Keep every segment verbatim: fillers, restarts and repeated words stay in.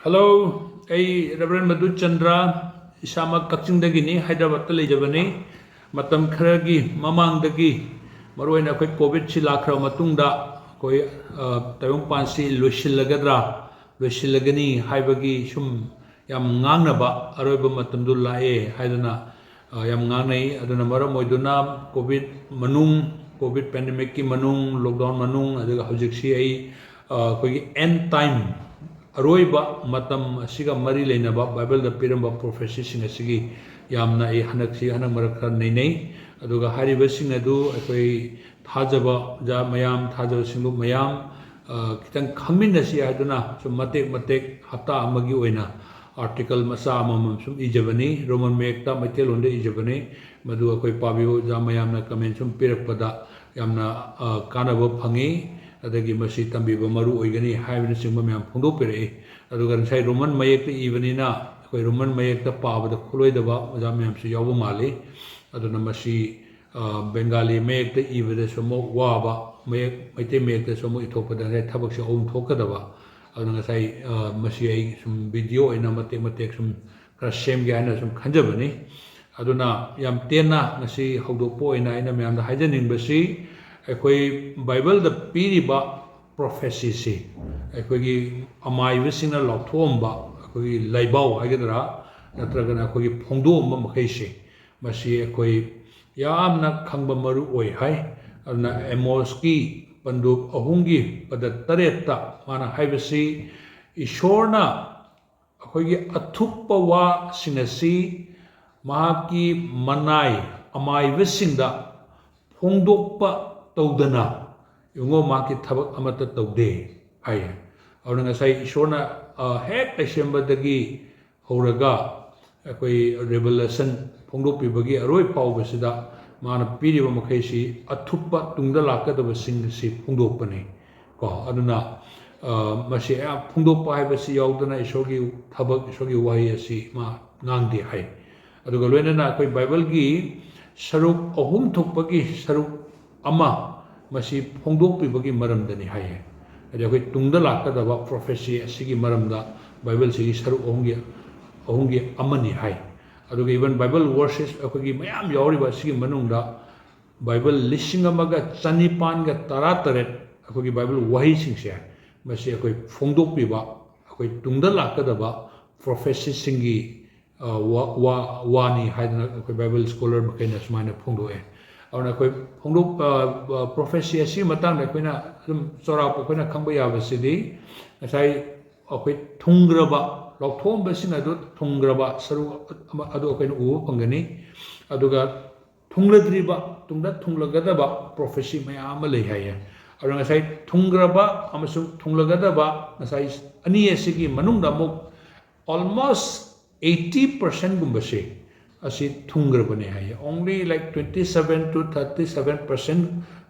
Hello, ꯑꯩ Reverend Madhu Chandra, ꯏꯁꯥꯃꯛ ꯀꯛꯆꯤꯡꯗꯒꯤꯅꯤ, ꯍꯥꯏꯗ꯭ꯔꯕꯥꯗꯇ ꯂꯩꯖꯕꯅꯤ꯫ ꯃꯇꯝ ꯈꯔꯒꯤ ꯃꯃꯥꯡꯗꯒꯤ, ꯃꯔꯨꯑꯣꯏꯅ ꯑꯩꯈꯣꯏ ꯀꯣꯚꯤꯗꯁꯤ ꯂꯥꯛꯈ꯭ꯔꯕ ꯃꯇꯨꯡꯗ, ꯑꯩꯈꯣꯏ, ꯑ, ꯇꯥꯏꯕꯪꯄꯥꯟꯁꯤ ꯂꯣꯏꯁꯤꯜꯂꯒꯗ꯭ꯔꯥ, ꯂꯣꯏꯁꯤꯜꯂꯒꯅꯤ ꯍꯥꯏꯕꯒꯤ ꯁꯨꯝ ꯌꯥꯝ ꯉꯥꯡꯅꯕ ꯑꯔꯣꯏꯕ ꯃꯇꯝꯗꯨ ꯂꯥꯛꯑꯦ ꯍꯥꯏꯗꯅ, ꯑ, ꯌꯥꯝ ꯉꯥꯡꯅꯩ꯫ ꯑꯗꯨꯅ ꯃꯔꯝ ꯑꯣꯏꯗꯨꯅ ꯀꯣꯚꯤꯗ ꯃꯅꯨꯡ, ꯀꯣꯚꯤꯗ ꯄꯦꯟꯗꯦꯃꯤꯛꯀꯤ ꯃꯅꯨꯡ, ꯂꯣꯛꯗꯥꯎꯟ ꯃꯅꯨꯡ, ꯑꯗꯨꯒ ꯍꯧꯖꯤꯛꯁꯤ ꯑꯩ, ꯑ, ꯑꯩꯈꯣꯏꯒꯤ ꯑꯦꯟ ꯇꯥꯏꯝ, ꯑꯔꯣꯏꯕ ꯃꯇꯝ ꯑꯁꯤꯒ ꯃꯔꯤ ꯂꯩꯅꯕ ꯕꯥꯏꯕꯜꯗ ꯄꯤꯔꯝꯕ ꯄ꯭ꯔꯣꯐꯦꯁꯤꯁꯤꯡ ꯑꯁꯤꯒꯤ ꯌꯥꯝꯅ ꯑꯩ ꯍꯟꯗꯛꯁꯤ, ꯍꯟꯗꯛ ꯃꯔꯛ ꯈꯔ ꯅꯩꯅꯩ꯫ ꯑꯗꯨꯒ ꯍꯥꯏꯔꯤꯕꯁꯤꯡ ꯑꯗꯨ ꯑꯩꯈꯣꯏ ꯊꯥꯖꯕ ꯖꯥ ꯃꯌꯥꯝ, ꯊꯥꯖꯕ ꯁꯤꯡꯂꯨꯞ ꯃꯌꯥꯝ, ꯑ, ꯈꯤꯇꯪ ꯈꯪꯃꯤꯟꯅꯁꯤ ꯍꯥꯏꯗꯨꯅ ꯁꯨꯝ ꯃꯇꯦꯛ ꯃꯇꯦꯛ ꯍꯞꯇꯥ ꯑꯃꯒꯤ ꯑꯣꯏꯅ ꯑꯥꯔꯇꯤꯀꯜ ꯃꯆꯥ ꯑꯃꯃꯝ ꯁꯨꯝ ꯏꯖꯕꯅꯤ꯫ ꯔꯣꯃꯟ ꯃꯌꯦꯛꯇ, ꯃꯩꯇꯩꯂꯣꯟꯗ ꯏꯖꯕꯅꯤ꯫ ꯃꯗꯨ ꯑꯩꯈꯣꯏ ꯄꯥꯕꯤꯌꯨ ꯑꯣꯖꯥ ꯃꯌꯥꯝꯅ ꯀꯃꯦꯟ ꯁꯨꯝ ꯄꯤꯔꯛꯄꯗ ꯌꯥꯝꯅ, ꯑ, ꯀꯥꯟꯅꯕ ꯐꯪꯉꯤ꯫ ꯑꯗꯒꯤ ꯃꯁꯤ ꯇꯝꯕꯤꯕ ꯃꯔꯨ ꯑꯣꯏꯒꯅꯤ ꯍꯥꯏꯕꯅꯆꯤꯡꯕ ꯃꯌꯥꯝ ꯐꯣꯡꯗꯣꯛꯄꯤꯔꯛꯏ꯫ ꯑꯗꯨꯒ ꯉꯁꯥꯏ ꯔꯣꯃꯟ ꯃꯌꯦꯛꯇ ꯏꯕꯅꯤꯅ ꯑꯩꯈꯣꯏ ꯔꯣꯃꯟ ꯃꯌꯦꯛꯇ ꯄꯥꯕꯗ ꯈꯨꯠꯂꯣꯏꯗꯕ ꯑꯣꯖꯥ ꯃꯌꯥꯝꯁꯨ ꯌꯥꯎꯕ ꯃꯥꯜꯂꯤ꯫ ꯑꯗꯨꯅ ꯃꯁꯤ, ꯑ, ꯕꯦꯡꯒꯥꯂꯤ ꯃꯌꯦꯛꯇ ꯏꯕꯗꯁꯨ ꯑꯃꯨꯛ ꯋꯥꯕ, ꯃꯌꯦꯛ, ꯃꯩꯇꯩ ꯃꯌꯦꯛꯇꯁꯨ ꯑꯃꯨꯛ ꯏꯊꯣꯛꯄꯗ ꯉꯁꯥꯏ ꯊꯕꯛꯁꯦ ꯑꯍꯨꯝ ꯊꯣꯛꯀꯗꯕ꯫ ꯑꯗꯨꯅ ꯉꯁꯥꯏ, ꯑ, ꯃꯁꯤ ꯑꯩ ꯁꯨꯝ ꯚꯤꯗꯤꯑꯣ ꯑꯣꯏꯅ ꯃꯇꯦꯛ ꯃꯇꯦꯛ ꯁꯨꯝ ꯈꯔ ꯁꯦꯝꯒꯦ ꯍꯥꯏꯅ ꯁꯨꯝ ꯈꯟꯖꯕꯅꯤ꯫ ꯑꯗꯨꯅ ꯌꯥꯝ ꯇꯦꯟꯅ ꯉꯁꯤ ꯍꯧꯗꯣꯛꯄ ꯑꯣꯏꯅ ꯑꯩꯅ ꯃꯌꯥꯝꯗ ꯍꯥꯏꯖꯅꯤꯡꯕꯁꯤ, ꯑꯩꯈꯣꯏ ꯕꯥꯏꯕꯜꯗ ꯄꯤꯔꯤꯕ ꯄ꯭ꯔꯣꯐꯦꯁꯤꯁꯤ, ꯑꯩꯈꯣꯏꯒꯤ ꯑꯃꯥꯏꯕꯁꯤꯡꯅ ꯂꯥꯎꯊꯣꯛꯑꯝꯕ ꯑꯩꯈꯣꯏꯒꯤ ꯂꯥꯏꯕꯥꯎ ꯍꯥꯏꯒꯗ꯭ꯔꯥ, ꯅꯠꯇ꯭ꯔꯒꯅ ꯑꯩꯈꯣꯏꯒꯤ ꯐꯣꯡꯗꯣꯛꯑꯝꯕ ꯃꯈꯩꯁꯤ, ꯃꯁꯤ ꯑꯩꯈꯣꯏ ꯌꯥꯝꯅ ꯈꯪꯕ ꯃꯔꯨ ꯑꯣꯏ ꯍꯥꯏ꯫ ꯑꯗꯨꯅ ꯑꯦꯃꯣꯁꯀꯤ ꯄꯟꯗꯨꯞ ꯑꯍꯨꯝꯒꯤ ꯄꯗ ꯇꯔꯦꯠꯇ ꯃꯥꯅ ꯍꯥꯏꯕꯁꯤ, ꯏꯁꯣꯔꯅ ꯑꯩꯈꯣꯏꯒꯤ ꯑꯊꯨꯞꯄ ꯋꯥꯁꯤꯡ ꯑꯁꯤ ꯃꯍꯥꯛꯀꯤ ꯃꯅꯥꯏ ꯑꯃꯥꯏꯕꯁꯤꯡꯗ ꯐꯣꯡꯗꯣꯛꯄ ꯇꯧꯗꯅ, ꯌꯦꯡꯉꯣ, ꯃꯍꯥꯛꯀꯤ ꯊꯕꯛ ꯑꯃꯠꯇ ꯇꯧꯗꯦ ꯍꯥꯏꯌꯦ꯫ ꯑꯗꯨꯅ ꯉꯁꯥꯏ ꯏꯁꯣꯔꯅ, ꯑ, ꯍꯦꯛ ꯂꯩꯁꯦꯝꯕꯗꯒꯤ ꯍꯧꯔꯒ ꯑꯩꯈꯣꯏ ꯔꯦꯚꯦꯂꯦꯁꯟ ꯐꯣꯡꯗꯣꯛꯄꯤꯕꯒꯤ ꯑꯔꯣꯏ ꯐꯥꯎꯕꯁꯤꯗ ꯃꯥꯅ ꯄꯤꯔꯤꯕ ꯃꯈꯩꯁꯤ ꯑꯊꯨꯞꯄ ꯇꯨꯡꯗ ꯂꯥꯛꯀꯗꯕꯁꯤꯡ ꯑꯁꯤ ꯐꯣꯡꯗꯣꯛꯄꯅꯤ꯫ ꯀꯣ, ꯑꯗꯨꯅ, ꯑ, ꯃꯁꯤ ꯑꯌꯥꯝ ꯐꯣꯡꯗꯣꯛꯄ ꯍꯥꯏꯕꯁꯤ ꯌꯥꯎꯗꯅ ꯏꯁꯣꯔꯒꯤ ꯊꯕꯛ, ꯏꯁꯣꯔꯒꯤ ꯋꯥꯍꯩ ꯑꯁꯤ ꯃꯥ ꯉꯥꯡꯗꯦ ꯍꯥꯏ꯫ ꯑꯗꯨꯒ ꯂꯣꯏꯅꯅ ꯑꯩꯈꯣꯏ ꯕꯥꯏꯕꯜꯒꯤ ꯁꯔꯨꯛ ꯑꯍꯨꯝ ꯊꯣꯛꯄꯒꯤ ꯁꯔꯨꯛ ꯑꯃ ꯃꯁꯤ ꯐꯣꯡꯗꯣꯛꯄꯤꯕꯒꯤ ꯃꯔꯝꯗꯅꯤ ꯍꯥꯏꯌꯦ꯫ ꯍꯥꯏꯗꯤ ꯑꯩꯈꯣꯏ ꯇꯨꯡꯗ ꯂꯥꯛꯀꯗꯕ ꯄ꯭ꯔꯣꯐꯦꯁꯤ ꯑꯁꯤꯒꯤ ꯃꯔꯝꯗ ꯕꯥꯏꯕꯜꯁꯤꯒꯤ ꯁꯔꯨꯛ ꯑꯍꯨꯝꯒꯤ ꯑꯍꯨꯝꯒꯤ ꯑꯃꯅꯤ ꯍꯥꯏ꯫ ꯑꯗꯨꯒ even Bible verses ꯑꯩꯈꯣꯏꯒꯤ ꯃꯌꯥꯝ ꯌꯥꯎꯔꯤꯕ ꯑꯁꯤꯒꯤ ꯃꯅꯨꯡꯗ ꯕꯥꯏꯕꯜ ꯂꯤꯁꯤꯡ ꯑꯃꯒ ꯆꯅꯤꯄꯥꯟꯒ ꯇꯔꯥ ꯇꯔꯦꯠ ꯑꯩꯈꯣꯏꯒꯤ ꯕꯥꯏꯕꯜ ꯋꯥꯍꯩꯁꯤꯡꯁꯦ, ꯃꯁꯤ ꯑꯩꯈꯣꯏ ꯐꯣꯡꯗꯣꯛꯄꯤꯕ, ꯑꯩꯈꯣꯏ ꯇꯨꯡꯗ ꯂꯥꯛꯀꯗꯕ ꯄ꯭ꯔꯣꯐꯦꯁꯤꯁꯤꯡꯒꯤ ꯋꯥꯅꯤ ꯍꯥꯏꯗꯅ ꯑꯩꯈꯣꯏ ꯕꯥꯏꯕꯜ ꯁ꯭ꯀꯣꯂꯔ ꯃꯈꯩꯅ ꯁꯨꯃꯥꯏꯅ ꯐꯣꯡꯗꯣꯛꯑꯦ꯫ ꯑꯗꯨꯅ ꯑꯩꯈꯣꯏ ꯐꯣꯡꯗꯣꯛ ꯄ꯭ꯔꯣꯐꯦꯁꯤ ꯑꯁꯤꯒꯤ ꯃꯇꯥꯡꯗ ꯑꯩꯈꯣꯏꯅ ꯑꯗꯨꯝ ꯆꯥꯎꯔꯥꯛꯄ ꯑꯩꯈꯣꯏꯅ ꯈꯪꯕ ꯌꯥꯕꯁꯤꯗꯤ, ꯉꯁꯥꯏ ꯑꯩꯈꯣꯏ ꯊꯨꯡꯈ꯭ꯔꯕ, ꯂꯧꯊꯣꯛꯑꯝꯕꯁꯤꯡ ꯑꯗꯨ ꯊꯨꯡꯈ꯭ꯔꯕ ꯁꯔꯨꯛ ꯑꯗꯨ ꯑꯩꯈꯣꯏꯅ ꯎꯕ ꯐꯪꯒꯅꯤ꯫ ꯑꯗꯨꯒ ꯊꯨꯡꯂꯗ꯭ꯔꯤꯕ, ꯇꯨꯡꯗ ꯊꯨꯡꯂꯒꯗꯕ ꯄ꯭ꯔꯣꯐꯦꯁꯤ ꯃꯌꯥꯝ ꯑꯃ ꯂꯩ ꯍꯥꯏꯌꯦ꯫ ꯑꯗꯨꯅ ꯉꯁꯥꯏ ꯊꯨꯡꯈ꯭ꯔꯕ ꯑꯃꯁꯨꯡ ꯊꯨꯡꯂꯒꯗꯕ, ꯉꯁꯥꯏ ꯑꯅꯤ ꯑꯁꯤꯒꯤ ꯃꯅꯨꯡꯗ ꯑꯃꯨꯛ almost eighty percentꯒꯨꯝꯕꯁꯦ ꯑꯁꯤ ꯊꯨꯡꯈ꯭ꯔꯕꯅꯦ ꯍꯥꯏꯌꯦ꯫ Only like twenty seven to thirty seven percent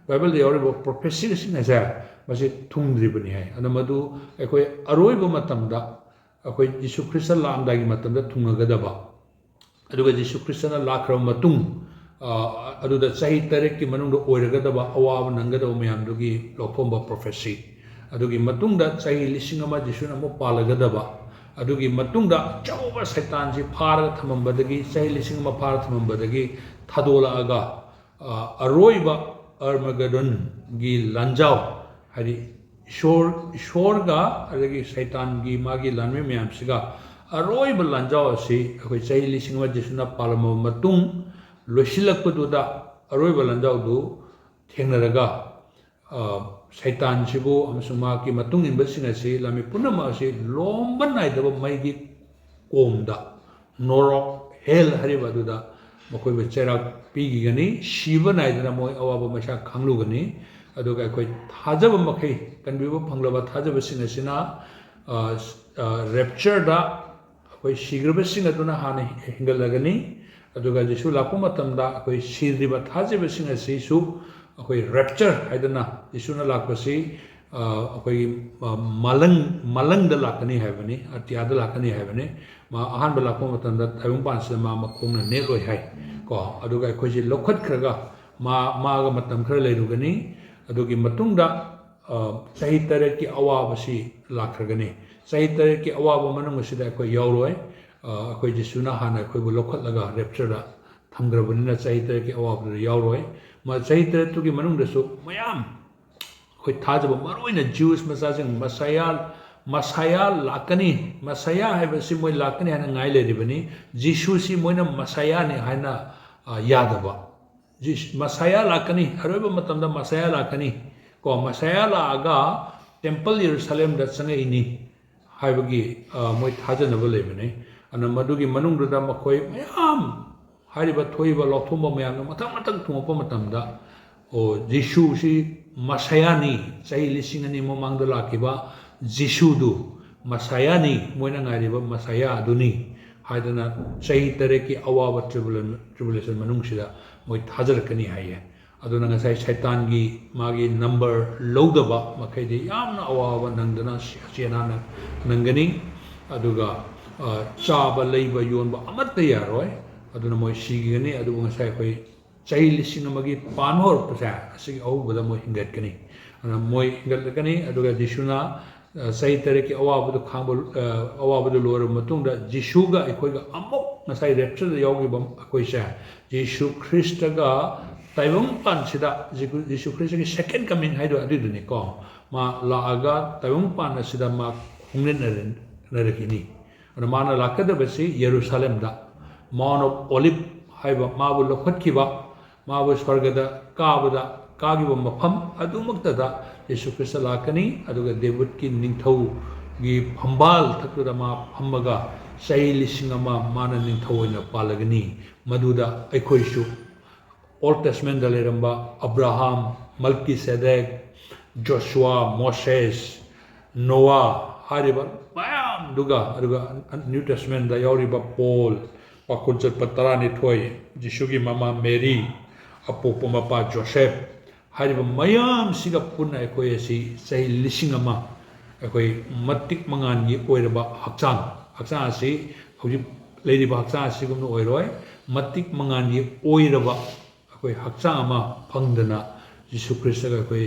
ꯕꯥꯏꯕꯜꯗ ꯌꯥꯎꯔꯤꯕ ꯄ꯭ꯔꯣꯐꯦꯁꯤꯁꯤꯡ ꯑꯁꯦ ꯃꯁꯤ ꯊꯨꯡꯗ꯭ꯔꯤꯕꯅꯤ ꯍꯥꯏ꯫ ꯑꯗꯨꯅ ꯃꯗꯨ ꯑꯩꯈꯣꯏ ꯑꯔꯣꯏꯕ ꯃꯇꯝꯗ, ꯑꯩꯈꯣꯏ ꯖꯤꯁꯨ ꯈ꯭ꯔꯤꯁꯇ ꯂꯥꯛꯑꯝꯗꯥꯏꯒꯤ ꯃꯇꯝꯗ ꯊꯨꯡꯂꯒꯗꯕ, ꯑꯗꯨꯒ ꯖꯤꯁꯨ ꯈ꯭ꯔꯤꯁꯇꯅ ꯂꯥꯛꯈ꯭ꯔꯕ ꯃꯇꯨꯡ, ꯑ, ꯑꯗꯨꯗ ꯆꯍꯤ ꯇꯔꯦꯠꯀꯤ ꯃꯅꯨꯡꯗ ꯑꯣꯏꯔꯒꯗꯕ ꯑꯋꯥꯕ ꯅꯪꯒꯗꯕ ꯃꯌꯥꯝꯗꯨꯒꯤ ꯂꯧꯊꯣꯛꯄ ꯄ꯭ꯔꯣꯐꯦꯁꯤ, ꯑꯗꯨꯒꯤ ꯃꯇꯨꯡꯗ ꯆꯍꯤ ꯂꯤꯁꯤꯡ ꯑꯃ ꯖꯤꯁꯨꯅ ꯑꯃꯨꯛ ꯄꯥꯜꯂꯒꯗꯕ, ꯑꯗꯨꯒꯤ ꯃꯇꯨꯡꯗ ꯑꯆꯧꯕ ꯁꯩꯇꯥꯟꯁꯤ ꯐꯥꯔꯒ ꯊꯝꯃꯝꯕꯗꯒꯤ, ꯆꯍꯤ ꯂꯤꯁꯤꯡ ꯑꯃ ꯐꯥꯔꯒ ꯊꯝꯃꯝꯕꯗꯒꯤ ꯊꯥꯗꯣꯛꯂꯛꯑꯒ, ꯑ, ꯑꯔꯣꯏꯕ ꯑꯔꯃꯒꯗꯣꯟꯒꯤ ꯂꯥꯟꯖꯥꯎ, ꯍꯥꯏꯗꯤ ꯏꯁꯣꯔ, ꯏꯁꯣꯔꯒ ꯑꯗꯒꯤ ꯁꯩꯇꯥꯟꯒꯤ ꯃꯥꯒꯤ ꯂꯥꯟꯃꯤ ꯃꯌꯥꯝꯁꯤꯒ ꯑꯔꯣꯏꯕ ꯂꯥꯟꯖꯥꯎ ꯑꯁꯤ ꯑꯩꯈꯣꯏ ꯆꯍꯤ ꯂꯤꯁꯤꯡ ꯑꯃ ꯖꯤꯁꯨꯅ ꯄꯥꯜꯂꯝꯃꯕ ꯃꯇꯨꯡ ꯂꯣꯏꯁꯤꯜꯂꯛꯄꯗꯨꯗ ꯑꯔꯣꯏꯕ ꯂꯥꯟꯖꯥꯎꯗꯨ ꯊꯦꯡꯅꯔꯒ, ꯑ, ꯁꯩꯇꯥꯟꯁꯤꯕꯨ ꯑꯃꯁꯨꯡ ꯃꯍꯥꯛꯀꯤ ꯃꯇꯨꯡ ꯏꯟꯕꯁꯤꯡ ꯑꯁꯤ, ꯂꯥꯟꯃꯤ ꯄꯨꯝꯅꯃꯛ ꯑꯁꯤ ꯂꯣꯝꯕ ꯅꯥꯏꯗꯕ ꯃꯩꯒꯤ ꯀꯣꯝꯗ, ꯅꯣꯔꯣꯛ, ꯍꯦꯜ ꯍꯥꯏꯔꯤꯕ ꯑꯗꯨꯗ ꯃꯈꯣꯏꯕꯨ ꯆꯩꯔꯥꯛ ꯄꯤꯈꯤꯒꯅꯤ꯫ ꯁꯤꯕ ꯅꯥꯏꯗꯅ ꯃꯣꯏ ꯑꯋꯥꯕ ꯃꯩꯁꯥ ꯈꯥꯡꯂꯨꯒꯅꯤ꯫ ꯑꯗꯨꯒ ꯑꯩꯈꯣꯏ ꯊꯥꯖꯕ ꯃꯈꯩ, ꯀꯟꯕꯤꯕ ꯐꯪꯂꯕ ꯊꯥꯖꯕꯁꯤꯡ ꯑꯁꯤꯅ, ꯑ, ꯑ, ꯔꯦꯞꯆꯔꯗ ꯑꯩꯈꯣꯏ ꯁꯤꯈ꯭ꯔꯕꯁꯤꯡ ꯑꯗꯨꯅ ꯍꯥꯟꯅ ꯍꯦꯟꯒꯠꯂꯒꯅꯤ꯫ ꯑꯗꯨꯒ ꯖꯤꯁꯨ ꯂꯥꯛꯄ ꯃꯇꯝꯗ ꯑꯩꯈꯣꯏ ꯁꯤꯗ꯭ꯔꯤꯕ ꯊꯥꯖꯕꯁꯤꯡ ꯑꯁꯤꯁꯨ ꯑꯩꯈꯣꯏ ꯔꯦꯞꯆꯔ ꯍꯥꯏꯗꯅ ꯖꯤꯁꯨꯅ ꯂꯥꯛꯄꯁꯤ, ꯑ, ꯑꯩꯈꯣꯏꯒꯤ, ꯑ, ꯃꯥꯂꯪ, ꯃꯥꯂꯪꯗ ꯂꯥꯛꯀꯅꯤ ꯍꯥꯏꯕꯅꯤ, ꯑꯇꯤꯌꯥꯗ ꯂꯥꯛꯀꯅꯤ ꯍꯥꯏꯕꯅꯤ꯫ ꯃꯥ ꯑꯍꯥꯟꯕ ꯂꯥꯛꯄ ꯃꯇꯝꯗ ꯇꯥꯏꯕꯪꯄꯥꯟꯁꯤꯗ ꯃꯥ ꯃꯈꯣꯡꯅ ꯅꯦꯠꯂꯣꯏ ꯍꯥꯏ꯫ ꯀꯣ, ꯑꯗꯨꯒ ꯑꯩꯈꯣꯏꯁꯤ ꯂꯧꯈꯠꯈ꯭ꯔꯒ ꯃꯥ, ꯃꯥꯒ ꯃꯇꯝ ꯈꯔ ꯂꯩꯔꯨꯒꯅꯤ꯫ ꯑꯗꯨꯒꯤ ꯃꯇꯨꯡꯗ ꯑ, ꯆꯍꯤ ꯇꯔꯦꯠꯀꯤ ꯑꯋꯥꯕꯁꯤ ꯂꯥꯛꯈ꯭ꯔꯒꯅꯤ꯫ ꯆꯍꯤ ꯇꯔꯦꯠꯀꯤ ꯑꯋꯥꯕ ꯃꯅꯨꯡ ꯑꯁꯤꯗ ꯑꯩꯈꯣꯏ ꯌꯥꯎꯔꯣꯏ꯫ ꯑ, ꯑꯩꯈꯣꯏ ꯖꯤꯁꯨꯅ ꯍꯥꯟꯅ ꯑꯩꯈꯣꯏꯕꯨ ꯂꯧꯈꯠꯂꯒ raptureꯗ ꯊꯝꯈ꯭ꯔꯕꯅꯤꯅ ꯆꯍꯤ ꯇꯔꯦꯠꯀꯤ ꯑꯋꯥꯕꯗꯨꯗ ꯌꯥꯎꯔꯣꯏ꯫ ꯃ-, ꯆꯍꯤ ꯇꯔꯦꯠꯇꯨꯒꯤ ꯃꯅꯨꯡꯗꯁꯨ ꯃꯌꯥꯝ ꯑꯩꯈꯣꯏ ꯊꯥꯖꯕ, ꯃꯔꯨꯑꯣꯏꯅ Jews ꯃꯆꯥꯁꯤꯡ, ꯃꯁꯥꯌꯥ, ꯃꯁꯥꯌꯥ ꯂꯥꯛꯀꯅꯤ꯫ ꯃꯁꯥꯌꯥ ꯍꯥꯏꯕꯁꯤ ꯃꯣꯏ ꯂꯥꯛꯀꯅꯤ ꯍꯥꯏꯅ ꯉꯥꯏ ꯂꯩꯔꯤꯕꯅꯤ꯫ ꯖꯤꯁꯨꯁꯤ ꯃꯣꯏꯅ ꯃꯁꯥꯌꯥꯅꯤ ꯍꯥꯏꯅ, ꯑ, ꯌꯥꯗꯕ꯫ ꯖꯤꯁ-, ꯃꯁꯥꯌꯥ ꯂꯥꯛꯀꯅꯤ, ꯑꯔꯣꯏꯕ ꯃꯇꯝꯗ ꯃꯁꯥꯌꯥ ꯂꯥꯛꯀꯅꯤ꯫ ꯀꯣ, ꯃꯁꯥꯌꯥ ꯂꯥꯛꯑꯒ temple ꯌꯦꯔꯨꯁꯥꯂꯦꯝꯗ ꯆꯪꯉꯛꯏꯅꯤ ꯍꯥꯏꯕꯒꯤ, ꯑ, ꯃꯣꯏ ꯊꯥꯖꯅꯕ ꯂꯩꯕꯅꯤ꯫ ꯑꯗꯨꯅ ꯃꯗꯨꯒꯤ ꯃꯅꯨꯡꯗꯨꯗ ꯃꯈꯣꯏ ꯃꯌꯥꯝ, ꯍꯥꯏꯔꯤꯕ ꯊꯣꯛꯏꯕ ꯂꯥꯎꯊꯣꯛꯄ ꯃꯌꯥꯝꯗꯣ ꯃꯊꯪ ꯃꯊꯪ ꯊꯨꯡꯉꯛꯄ ꯃꯇꯝꯗ, ꯑꯣ, ꯖꯤꯁꯨꯁꯤ ꯃꯁꯥꯌꯥꯅꯤ, ꯆꯍꯤ ꯂꯤꯁꯤꯡ ꯑꯅꯤ ꯃꯃꯥꯡꯗ ꯂꯥꯛꯈꯤꯕ ꯖꯤꯁꯨꯗꯨ ꯃꯁꯥꯌꯥꯅꯤ, ꯃꯣꯏꯅ ꯉꯥꯏꯔꯤꯕ ꯃꯁꯥꯌꯥ ꯑꯗꯨꯅꯤ ꯍꯥꯏꯗꯅ ꯆꯍꯤ ꯇꯔꯦꯠꯀꯤ ꯑꯋꯥꯕ tribula-, tribulation ꯃꯅꯨꯡꯁꯤꯗ ꯃꯣꯏ ꯊꯥꯖꯔꯛꯀꯅꯤ ꯍꯥꯏꯌꯦ꯫ ꯑꯗꯨꯅ ꯉꯁꯥꯏ ꯁꯩꯇꯥꯟꯒꯤ ꯃꯥꯒꯤ number ꯂꯧꯗꯕ ꯃꯈꯩꯗꯤ ꯌꯥꯝꯅ ꯑꯋꯥꯕ ꯅꯪꯗꯅ ꯁꯤ-, ꯑꯁꯤ ꯑꯅꯥ ꯅꯪ-, ꯅꯪꯒꯅꯤ꯫ ꯑꯗꯨꯒ, ꯑ, ꯆꯥꯕ, ꯂꯩꯕ, ꯌꯣꯟꯕ ꯑꯃꯠꯇ ꯌꯥꯔꯣꯏ꯫ ꯑꯗꯨꯅ ꯃꯣꯏ ꯁꯤꯒꯅꯤ꯫ ꯑꯗꯨꯕꯨ ꯉꯁꯥꯏ ꯑꯩꯈꯣꯏ ꯆꯍꯤ ꯂꯤꯁꯤꯡ ꯑꯃꯒꯤ ꯄꯥꯟꯕ ꯍꯧꯔꯛꯄꯁꯦ, ꯑꯁꯤꯒꯤ ꯑꯍꯧꯕꯗ ꯃꯣꯏ ꯍꯤꯡꯒꯠꯀꯅꯤ꯫ ꯑꯗꯨꯅ ꯃꯣꯏ ꯍꯤꯡꯒꯠꯂꯛꯀꯅꯤ꯫ ꯑꯗꯨꯒ ꯖꯤꯁꯨꯅ, ꯑ, ꯆꯍꯤ ꯇꯔꯦꯠꯀꯤ ꯑꯋꯥꯕꯗꯨ ꯈꯥꯡꯕ, ꯑ, ꯑꯋꯥꯕꯗꯨ ꯂꯣꯏꯔꯕ ꯃꯇꯨꯡꯗ ꯖꯤꯁꯨꯒ ꯑꯩꯈꯣꯏꯒ ꯑꯃꯨꯛ ꯉꯁꯥꯏ raptureꯗ ꯌꯥꯎꯈꯤꯕ ꯑꯩꯈꯣꯏꯁꯦ, ꯖꯤꯁꯨ ꯈ꯭ꯔꯤꯁꯇꯒ ꯇꯥꯏꯕꯪꯄꯥꯟꯁꯤꯗ, ꯖꯤꯁꯨ, ꯖꯤꯁꯨ ꯈ꯭ꯔꯤꯁꯇꯒꯤ second coming ꯍꯥꯏꯗꯣ ꯑꯗꯨꯏꯗꯨꯅꯤꯀꯣ, ꯃꯥ ꯂꯥꯛꯑꯒ ꯇꯥꯏꯕꯪꯄꯥꯟ ꯑꯁꯤꯗ ꯃꯥ ꯈꯣꯡꯅꯤꯟꯅꯔ-, ꯅꯔꯛꯈꯤꯅꯤ꯫ ꯑꯗꯨꯅ ꯃꯥꯅ ꯂꯥꯛꯀꯗꯕꯁꯤ ꯌꯦꯔꯨꯁꯥꯂꯦꯝꯗ, Mount of Olive ꯍꯥꯏꯕ ꯃꯥꯕꯨ ꯂꯧꯈꯠꯈꯤꯕ, ꯃꯥꯕꯨ ꯁ꯭ꯋꯔꯒꯗ ꯀꯥꯕꯗ ꯀꯥꯈꯤꯕ ꯃꯐꯝ ꯑꯗꯨꯃꯛꯇꯗ ꯌꯦꯁꯨ ꯈ꯭ꯔꯤꯁꯇ ꯂꯥꯛꯀꯅꯤ꯫ ꯑꯗꯨꯒ ꯗꯦꯕꯤꯠꯀꯤ ꯅꯤꯡꯊꯧꯒꯤ ꯐꯝꯕꯥꯜ ꯊꯛꯇꯨꯗ ꯃꯥ ꯐꯝꯃꯒ ꯆꯍꯤ ꯂꯤꯁꯤꯡ ꯑꯃ ꯃꯥꯅ ꯅꯤꯡꯊꯧ ꯑꯣꯏꯅ ꯄꯥꯜꯂꯒꯅꯤ꯫ ꯃꯗꯨꯗ ꯑꯩꯈꯣꯏꯁꯨ Old Testamentꯗ ꯂꯩꯔꯝꯕ ꯑꯕ꯭ꯔꯥꯍꯥꯝ, ꯃꯜꯀꯤꯁꯦꯗꯦꯛ, ꯖꯣꯁꯨꯋꯥ, ꯃꯣꯁꯦꯁ, ꯅꯣꯋꯥ ꯍꯥꯏꯔꯤꯕ ꯃꯌꯥꯝꯗꯨꯒ, ꯑꯗꯨꯒ New Testamentꯗ ꯌꯥꯎꯔꯤꯕ ꯄꯣꯜ, ꯄꯥꯈꯣꯟ ꯆꯠꯄ ꯇꯔꯥꯅꯤꯊꯣꯏ, ꯖꯤꯁꯨꯒꯤ ꯃꯃꯥ ꯃꯦꯔꯤ, ꯑꯄꯣꯛꯄ ꯃꯄꯥ ꯖꯣꯁꯦꯐ ꯍꯥꯏꯔꯤꯕ ꯃꯌꯥꯝꯁꯤꯒ ꯄꯨꯟꯅ ꯑꯩꯈꯣꯏ ꯑꯁꯤ ꯆꯍꯤ ꯂꯤꯁꯤꯡ ꯑꯃ ꯑꯩꯈꯣꯏ ꯃꯇꯤꯛ ꯃꯉꯥꯜꯒꯤ ꯑꯣꯏꯔꯕ ꯍꯛꯆꯥꯡ, ꯍꯛꯆꯥꯡ ꯑꯁꯤ ꯍꯧꯖꯤꯛ ꯂꯩꯔꯤꯕ ꯍꯛꯆꯥꯡ ꯑꯁꯤꯒꯨꯝꯅ ꯑꯣꯏꯔꯣꯏ, ꯃꯇꯤꯛ ꯃꯉꯥꯜꯒꯤ ꯑꯣꯏꯔꯕ ꯑꯩꯈꯣꯏ ꯍꯛꯆꯥꯡ ꯑꯃ ꯐꯪꯗꯅ ꯖꯤꯁꯨ ꯈ꯭ꯔꯤꯁꯇꯒ ꯑꯩꯈꯣꯏ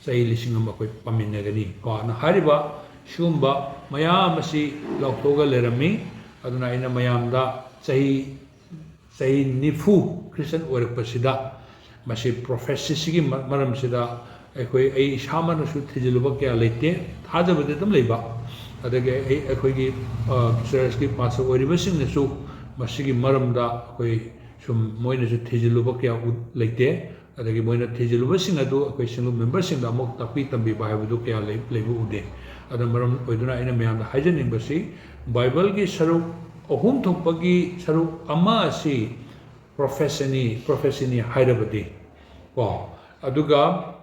ꯆꯍꯤ ꯂꯤꯁꯤꯡ ꯑꯃ ꯑꯩꯈꯣꯏ ꯄꯥꯃꯤꯟꯅꯒꯅꯤ ꯀꯣ꯫ ꯑꯗꯨꯅ ꯍꯥꯏꯔꯤꯕ ꯁꯤꯒꯨꯝꯕ ꯃꯌꯥꯝ ꯑꯁꯤ ꯂꯥꯎꯊꯣꯛꯑꯒ ꯂꯩꯔꯝꯃꯤ꯫ ꯑꯗꯨꯅ ꯑꯩꯅ ꯃꯌꯥꯝꯗ ꯆꯍꯤ, ꯆꯍꯤ ꯅꯤꯐꯨ Christian ꯑꯣꯏꯔꯛꯄꯁꯤꯗ ꯃꯁꯤ prophecyꯁꯤꯒꯤ ꯃ-, ꯃꯔꯝꯁꯤꯗ ꯑꯩꯈꯣꯏ, ꯑꯩ ꯏꯁꯥꯃꯛꯅꯁꯨ ꯊꯤꯖꯤꯜꯂꯨꯕ ꯀꯌꯥ ꯂꯩꯇꯦ, ꯊꯥꯖꯕꯗꯤ ꯑꯗꯨꯝ ꯂꯩꯕ꯫ ꯑꯗꯒꯤ ꯑꯩ, ꯑꯩꯈꯣꯏꯒꯤ, ꯑ, churchꯀꯤ pastor ꯑꯣꯏꯔꯤꯕꯁꯤꯡꯅꯁꯨ ꯃꯁꯤꯒꯤ ꯃꯔꯝꯗ ꯑꯩꯈꯣꯏ ꯁꯨꯝ ꯃꯣꯏꯅꯁꯨ ꯊꯤꯖꯤꯜꯂꯨꯕ ꯀꯌꯥ ꯎ-, ꯂꯩꯇꯦ꯫ ꯑꯗꯒꯤ ꯃꯣꯏꯅ ꯊꯤꯖꯤꯜꯂꯨꯕꯁꯤꯡ ꯑꯗꯨ ꯑꯩꯈꯣꯏ single memberꯁꯤꯡꯗ ꯑꯃꯨꯛ ꯇꯥꯛꯄꯤ ꯇꯝꯕꯤꯕ ꯍꯥꯏꯕꯗꯨ ꯀꯌꯥ ꯂꯩ-, ꯂꯩꯕ ꯎꯗꯦ꯫ ꯑꯗꯨꯅ ꯃꯔꯝ ꯑꯣꯏꯗꯨꯅ ꯑꯩꯅ ꯃꯌꯥꯝꯗ ꯍꯥꯏꯖꯅꯤꯡꯕꯁꯤ, Bibleꯒꯤ ꯁꯔꯨꯛ ꯑꯍꯨꯝ ꯊꯣꯛꯄꯒꯤ ꯁꯔꯨꯛ ꯑꯃ ꯑꯁꯤ prophecyꯅꯤ, prophecyꯅꯤ ꯍꯥꯏꯔꯕꯗꯤ ꯀꯣ, ꯑꯗꯨꯒ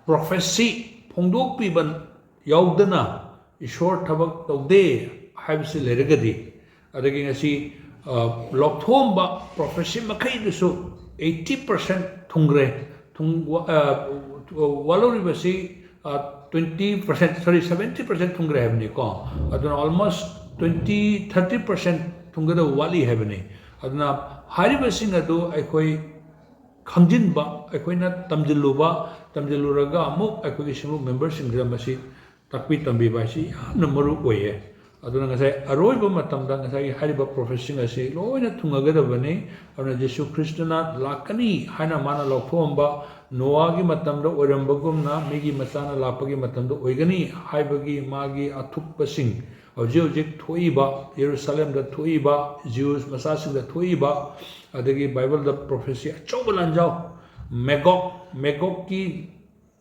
prophecy ꯐꯣꯡꯗꯣꯛꯄꯤꯕ ꯌꯥꯎꯗꯅ ꯏꯁꯣꯔ ꯊꯕꯛ ꯇꯧꯗꯦ ꯍꯥꯏꯕꯁꯤ ꯂꯩꯔꯒꯗꯤ, ꯑꯗꯒꯤ ꯉꯁꯤ, ꯑ, ꯂꯧꯊꯣꯛꯑꯝꯕ prophecy ꯃꯈꯩꯗꯨꯁꯨ eighty percent ꯊꯨꯡꯈ꯭ꯔꯦ, ꯊꯨꯡ-, ꯋꯥ-, ꯑ, ꯋꯥꯠꯍꯧꯔꯤꯕꯁꯤ, ꯑ, twenty percent, sorry, seventy percent ꯊꯨꯡꯈ꯭ꯔꯦ ꯍꯥꯏꯕꯅꯤꯀꯣ꯫ ꯑꯗꯨꯅ almost twenty, thirty percent ꯊꯨꯡꯒꯗꯕ ꯋꯥꯠꯂꯤ ꯍꯥꯏꯕꯅꯤ꯫ ꯑꯗꯨꯅ ꯍꯥꯏꯔꯤꯕꯁꯤꯡ ꯑꯗꯨ ꯑꯩꯈꯣꯏ ꯈꯪꯖꯤꯟꯕ, ꯑꯩꯈꯣꯏꯅ ꯇꯝꯁꯤꯜꯂꯨꯕ, ꯇꯝꯁꯤꯜꯂꯨꯔꯒ ꯑꯃꯨꯛ ꯑꯩꯈꯣꯏꯒꯤ single memberꯁꯤꯡꯁꯤꯗ ꯃꯁꯤ ꯇꯥꯛꯄꯤ ꯇꯝꯕꯤꯕ ꯍꯥꯏꯁꯤ ꯌꯥꯝꯅ ꯃꯔꯨ ꯑꯣꯏꯌꯦ꯫ ꯑꯗꯨꯅ ꯉꯁꯥꯏ ꯑꯔꯣꯏꯕ ꯃꯇꯝꯗ ꯉꯁꯥꯏꯒꯤ ꯍꯥꯏꯔꯤꯕ prophecyꯁꯤꯡ ꯑꯁꯤ ꯂꯣꯏꯅ ꯊꯨꯡꯉꯒꯗꯕꯅꯤ꯫ ꯑꯗꯨꯅ ꯖꯤꯁꯨ ꯈ꯭ꯔꯤꯁꯇꯅ ꯂꯥꯛꯀꯅꯤ ꯍꯥꯏꯅ ꯃꯥꯅ ꯂꯥꯎꯊꯣꯛꯑꯝꯕ, ꯅꯣꯋꯥꯒꯤ ꯃꯇꯝꯗ ꯑꯣꯏꯔꯝꯕꯒꯨꯝꯅ ꯃꯤꯒꯤ ꯃꯆꯥꯅ ꯂꯥꯛꯄꯒꯤ ꯃꯇꯝꯗ ꯑꯣꯏꯒꯅꯤ ꯍꯥꯏꯕꯒꯤ ꯃꯥꯒꯤ ꯑꯊꯨꯞꯄꯁꯤꯡ, ꯍꯧꯖꯤꯛ ꯍꯧꯖꯤꯛ ꯊꯣꯛꯏꯕ, ꯌꯦꯔꯨꯁꯥꯂꯦꯝꯗ ꯊꯣꯛꯏꯕ, Jews ꯃꯆꯥꯁꯤꯡꯗ ꯊꯣꯛꯏꯕ, ꯑꯗꯒꯤ Bibleꯗ prophecy ꯑꯆꯧꯕ ꯂꯥꯟꯖꯥꯎ, ꯃꯦꯒꯣꯛ, ꯃꯦꯒꯣꯛꯀꯤ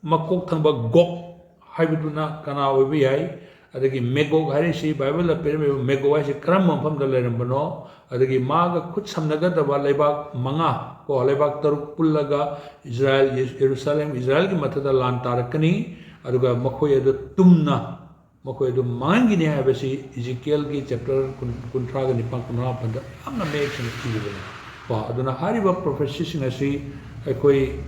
ꯃꯀꯣꯛ ꯊꯪꯕ ꯒꯣꯛ ꯍꯥꯏꯕꯗꯨꯅ ꯀꯅꯥ ꯑꯣꯏꯕ ꯌꯥꯏ? ꯑꯗꯒꯤ ꯃꯦꯒꯣꯛ ꯍꯥꯏꯔꯤꯁꯤ, Bibleꯗ ꯄꯤꯔꯝꯃꯤꯕ ꯃꯦꯒꯣꯛ ꯍꯥꯏꯁꯤ ꯀꯔꯝꯕ ꯃꯐꯝꯗ ꯂꯩꯔꯝꯕꯅꯣ? ꯑꯗꯒꯤ ꯃꯥꯒ ꯈꯨꯠ ꯁꯝꯅꯒꯗꯕ ꯂꯩꯕꯥꯛ ꯃꯉꯥ ꯀꯣ, ꯂꯩꯕꯥꯛ ꯇꯔꯨꯛ ꯄꯨꯜꯂꯒ ꯏꯖꯔꯥꯏꯜ, ꯌꯦꯔꯨꯁꯥꯂꯦꯝ, ꯏꯖꯔꯥꯏꯜꯒꯤ ꯃꯊꯛꯇ ꯂꯥꯟ ꯇꯥꯔꯛꯀꯅꯤ꯫ ꯑꯗꯨꯒ ꯃꯈꯣꯏ ꯑꯗꯨ ꯇꯨꯝꯅ ꯃꯈꯣꯏ ꯑꯗꯨ ꯃꯥꯡꯍꯟꯈꯤꯅꯤ ꯍꯥꯏꯕꯁꯤ ꯏꯖꯤꯀꯦꯜꯒꯤ chapter ꯀꯨꯟ, ꯀꯨꯟꯊ꯭ꯔꯥꯒ ꯅꯤꯄꯥꯟ, ꯀꯨꯟꯊ꯭ꯔꯥ ꯃꯥꯄꯟꯗ ꯌꯥꯝꯅ ꯃꯌꯦꯛ ꯁꯦꯡꯅ ꯏꯕꯅꯤ꯫ ꯀꯣ, ꯑꯗꯨꯅ ꯍꯥꯏꯔꯤꯕ prophecyꯁꯤꯡ ꯑꯁꯤ ꯑꯩꯈꯣꯏ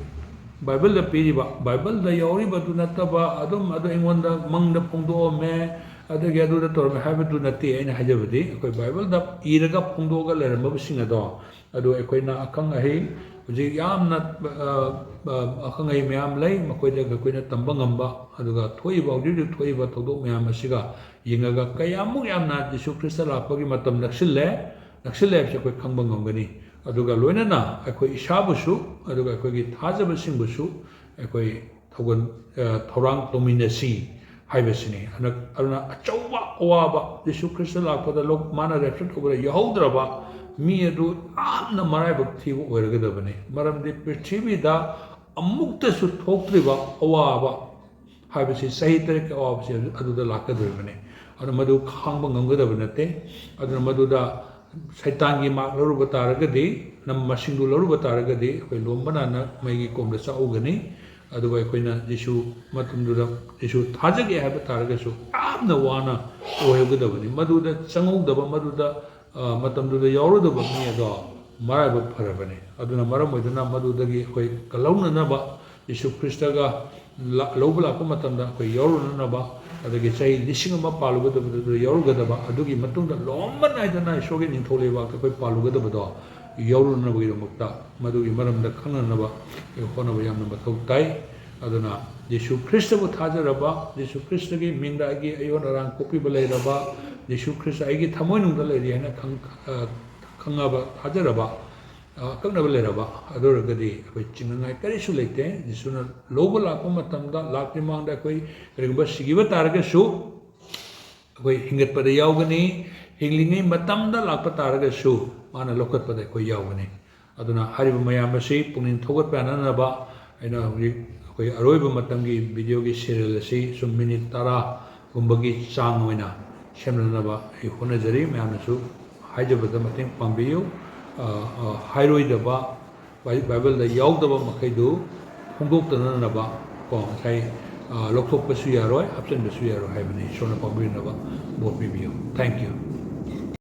Bibleꯗ ꯄꯤꯔꯤꯕ, Bibleꯗ ꯌꯥꯎꯔꯤꯕꯗꯨ ꯅꯠꯇꯕ, ꯑꯗꯨꯝ ꯑꯗꯨ ꯑꯩꯉꯣꯟꯗ ꯃꯪꯗ ꯐꯣꯡꯗꯣꯛꯑꯝꯃꯦ, ꯑꯗꯒꯤ ꯑꯗꯨꯗ ꯇꯧꯔꯝꯃꯦ ꯍꯥꯏꯕꯗꯨ ꯅꯠꯇꯦ ꯑꯩꯅ ꯍꯥꯏꯖꯕꯗꯤ, ꯑꯩꯈꯣꯏ ꯕꯥꯏꯕꯜꯗ ꯏꯔꯒ ꯐꯣꯡꯗꯣꯛꯑꯒ ꯂꯩꯔꯝꯕꯁꯤꯡ ꯑꯗꯣ, ꯑꯗꯨ ꯑꯩꯈꯣꯏꯅ ꯑꯈꯪ ꯑꯍꯩ, ꯍꯧꯖꯤꯛ ꯌꯥꯝꯅ, ꯑ, ꯑ, ꯑꯈꯪ ꯑꯍꯩ ꯃꯌꯥꯝ ꯂꯩ, ꯃꯈꯣꯏꯗ ꯑꯩꯈꯣꯏꯅ ꯇꯝꯕ ꯉꯝꯕ, ꯑꯗꯨꯒ ꯊꯣꯛꯏꯕ, ꯍꯧꯖꯤꯛ ꯍꯧꯖꯤꯛ ꯊꯣꯛꯏꯕ ꯊꯧꯗꯣꯛ ꯃꯌꯥꯝ ꯑꯁꯤꯒ ꯌꯦꯡꯉꯒ ꯀꯌꯥꯃꯨꯛ ꯌꯥꯝꯅ ꯖꯤꯁꯨ ꯈ꯭ꯔꯤꯁꯇ ꯂꯥꯛꯄꯒꯤ ꯃꯇꯝ ꯅꯛꯁꯤꯜꯂꯦ, ꯅꯛꯁꯤꯜꯂꯦ ꯍꯥꯏꯕꯁꯤ ꯑꯩꯈꯣꯏ ꯈꯪꯕ ꯉꯝꯒꯅꯤ꯫ ꯑꯗꯨꯒ ꯂꯣꯏꯅꯅ ꯑꯩꯈꯣꯏ ꯏꯁꯥꯕꯨꯁꯨ, ꯑꯗꯨꯒ ꯑꯩꯈꯣꯏꯒꯤ ꯊꯥꯖꯕꯁꯤꯡꯕꯨꯁꯨ ꯑꯩꯈꯣꯏ ꯊꯧꯒꯜ, ꯑ, ꯊꯧꯔꯥꯡ ꯇꯧꯃꯤꯟꯅꯁꯤ ꯍꯥꯏꯕꯁꯤꯅꯤ꯫ ꯑꯗꯨꯅ, ꯑꯗꯨꯅ ꯑꯆꯧꯕ ꯑꯋꯥꯕ, ꯖꯤꯁꯨ ꯈ꯭ꯔꯤꯁꯇ ꯂꯥꯛꯄꯗ ꯂꯧ-, ꯃꯥꯅ rapture ꯇꯧꯕꯗ ꯌꯥꯎꯍꯧꯗ꯭ꯔꯕ ꯃꯤ ꯑꯗꯨ ꯌꯥꯝꯅ ꯃꯔꯥꯏꯕꯛ ꯊꯤꯕ ꯑꯣꯏꯔꯒꯗꯕꯅꯤ꯫ ꯃꯔꯝꯗꯤ ꯄ꯭ꯔꯤꯊꯤꯕꯤꯗ ꯑꯃꯨꯛꯇꯁꯨ ꯊꯣꯛꯇ꯭ꯔꯤꯕ ꯑꯋꯥꯕ ꯍꯥꯏꯕꯁꯤ, ꯆꯍꯤ ꯇꯔꯦꯠꯀꯤ ꯑꯋꯥꯕꯁꯤ ꯑꯗꯨꯗ ꯂꯥꯛꯀꯗꯧꯔꯤꯕꯅꯤ꯫ ꯑꯗꯨꯅ ꯃꯗꯨ ꯈꯥꯡꯕ ꯉꯝꯒꯗꯕ ꯅꯠꯇꯦ꯫ ꯑꯗꯨꯅ ꯃꯗꯨꯗ ꯁꯩꯇꯥꯟꯒꯤ ꯃꯥꯔꯛ ꯂꯧꯔꯨꯕ ꯇꯥꯔꯒꯗꯤ, ꯅꯝ ꯃꯁꯤꯡꯗꯨ ꯂꯧꯔꯨꯕ ꯇꯥꯔꯒꯗꯤ, ꯑꯩꯈꯣꯏ ꯂꯣꯝꯕ ꯅꯥꯏꯅ ꯃꯩꯒꯤ ꯀꯣꯝꯗ ꯆꯥꯛꯍꯧꯒꯅꯤ꯫ ꯑꯗꯨꯒ ꯑꯩꯈꯣꯏꯅ ꯖꯤꯁꯨ ꯃꯇꯝꯗꯨꯗ, ꯖꯤꯁꯨ ꯊꯥꯖꯒꯦ ꯍꯥꯏꯕ ꯇꯥꯔꯒꯁꯨ, ꯌꯥꯝꯅ ꯋꯥꯅ ꯑꯣꯏꯍꯧꯒꯗꯕꯅꯤ꯫ ꯃꯗꯨꯗ ꯆꯪꯍꯧꯗꯕ, ꯃꯗꯨꯗ, ꯑ, ꯃꯇꯝꯗꯨꯗ ꯌꯥꯎꯔꯨꯗꯕ ꯃꯤ ꯑꯗꯣ ꯃꯔꯥꯏꯕꯛ ꯐꯔꯕꯅꯤ꯫ ꯑꯗꯨꯅ ꯃꯔꯝ ꯑꯣꯏꯗꯨꯅ ꯃꯗꯨꯗꯒꯤ ꯑꯩꯈꯣꯏ ꯀꯜꯍꯧꯅꯅꯕ, ꯖꯤꯁꯨ ꯈ꯭ꯔꯤꯁꯇꯒ ꯂꯥ-, ꯂꯧꯕ ꯂꯥꯛꯄ ꯃꯇꯝꯗ ꯑꯩꯈꯣꯏ ꯌꯥꯎꯔꯨꯅꯅꯕ, ꯑꯗꯒꯤ ꯆꯍꯤ ꯂꯤꯁꯤꯡ ꯑꯃ ꯄꯥꯜꯂꯨꯒꯗꯕꯗꯨꯗ ꯌꯥꯎꯔꯨꯒꯗꯕ, ꯑꯗꯨꯒꯤ ꯃꯇꯨꯡꯗ ꯂꯣꯝꯕ ꯅꯥꯏꯗꯅ ꯏꯁꯣꯔꯒꯤ ꯅꯤꯡꯊꯧ ꯂꯩꯕꯥꯛꯇ ꯑꯩꯈꯣꯏ ꯄꯥꯜꯂꯨꯒꯗꯕꯗꯣ ꯌꯥꯎꯔꯨꯅꯕꯒꯤꯗꯃꯛꯇ, ꯃꯗꯨꯒꯤ ꯃꯔꯝꯗ ꯈꯪꯅꯅꯕ ꯑꯩꯈꯣꯏ ꯍꯣꯠꯅꯕ ꯌꯥꯝꯅ ꯃꯊꯧ ꯇꯥꯏ꯫ ꯑꯗꯨꯅ ꯖꯤꯁꯨ ꯈ꯭ꯔꯤꯁꯇꯕꯨ ꯊꯥꯖꯔꯕ, ꯖꯤꯁꯨ ꯈ꯭ꯔꯤꯁꯇꯒꯤ ꯃꯤꯡꯗ ꯑꯩꯒꯤ ꯑꯌꯣꯟ ꯑꯔꯥꯡ ꯀꯣꯛꯄꯤꯕ ꯂꯩꯔꯕ, ꯖꯤꯁꯨ ꯈ꯭ꯔꯤꯁꯇ ꯑꯩꯒꯤ ꯊꯃꯣꯏꯅꯨꯡꯗ ꯂꯩꯔꯤ ꯍꯥꯏꯅ ꯈꯪ-, ꯑ, ꯈꯪꯉꯕ, ꯊꯥꯖꯔꯕ, ꯑ, ꯑꯀꯛꯅꯕ ꯂꯩꯔꯕ, ꯑꯗꯨ ꯑꯣꯏꯔꯒꯗꯤ ꯑꯩꯈꯣꯏ ꯆꯤꯡꯅꯉꯥꯏ ꯀꯔꯤꯁꯨ ꯂꯩꯇꯦ꯫ ꯖꯤꯁꯨꯅ ꯂꯧꯕ ꯂꯥꯛꯄ ꯃꯇꯝꯗ, ꯂꯥꯛꯇ꯭ꯔꯤ ꯃꯃꯥꯡꯗ ꯑꯩꯈꯣꯏ ꯀꯔꯤꯒꯨꯝꯕ ꯁꯤꯈꯤꯕ ꯇꯥꯔꯒꯁꯨ, ꯑꯩꯈꯣꯏ ꯍꯤꯡꯒꯠꯄꯗ ꯌꯥꯎꯒꯅꯤ꯫ ꯍꯤꯡꯂꯤꯉꯩ ꯃꯇꯝꯗ ꯂꯥꯛꯄ ꯇꯥꯔꯒꯁꯨ, ꯃꯥꯅ ꯂꯧꯈꯠꯄꯗ ꯑꯩꯈꯣꯏ ꯌꯥꯎꯒꯅꯤ꯫ ꯑꯗꯨꯅ ꯍꯥꯏꯔꯤꯕ ꯃꯌꯥꯝ ꯑꯁꯤ ꯄꯨꯛꯅꯤꯡ ꯊꯧꯒꯠꯄ ꯌꯥꯅꯅꯕ ꯑꯩꯅ ꯍꯧꯖꯤꯛ ꯑꯩꯈꯣꯏ ꯑꯔꯣꯏꯕ ꯃꯇꯝꯒꯤ videoꯒꯤ serial ꯑꯁꯤ ꯁꯨꯝ minute ꯇꯔꯥꯒꯨꯝꯕꯒꯤ ꯆꯥꯡ ꯑꯣꯏꯅ ꯁꯦꯝꯅꯅꯕ ꯑꯩ ꯍꯣꯠꯅꯖꯔꯤ꯫ ꯃꯌꯥꯝꯅꯁꯨ ꯍꯥꯏꯖꯕꯗ ꯃꯇꯦꯡ ꯄꯥꯡꯕꯤꯌꯨ꯫ ꯑ, ꯑ, ꯍꯥꯏꯔꯣꯏꯗꯕ, ꯕꯥꯏ-, ꯕꯥꯏꯕꯜꯗ ꯌꯥꯎꯗꯕ ꯃꯈꯩꯗꯨ ꯐꯣꯡꯗꯣꯛꯇꯅꯅꯕ ꯀꯣ, ꯉꯁꯥꯏ, ꯑ, ꯂꯧꯊꯣꯛꯄꯁꯨ ꯌꯥꯔꯣꯏ, ꯍꯥꯞꯆꯤꯟꯕꯁꯨ ꯌꯥꯔꯣꯏ ꯍꯥꯏꯕꯅꯤ꯫ ꯏꯁꯣꯔꯅ ꯄꯥꯡꯕꯤꯅꯕ ꯕꯣꯔ ꯄꯤꯕꯤꯌꯨ꯫ Thank you꯫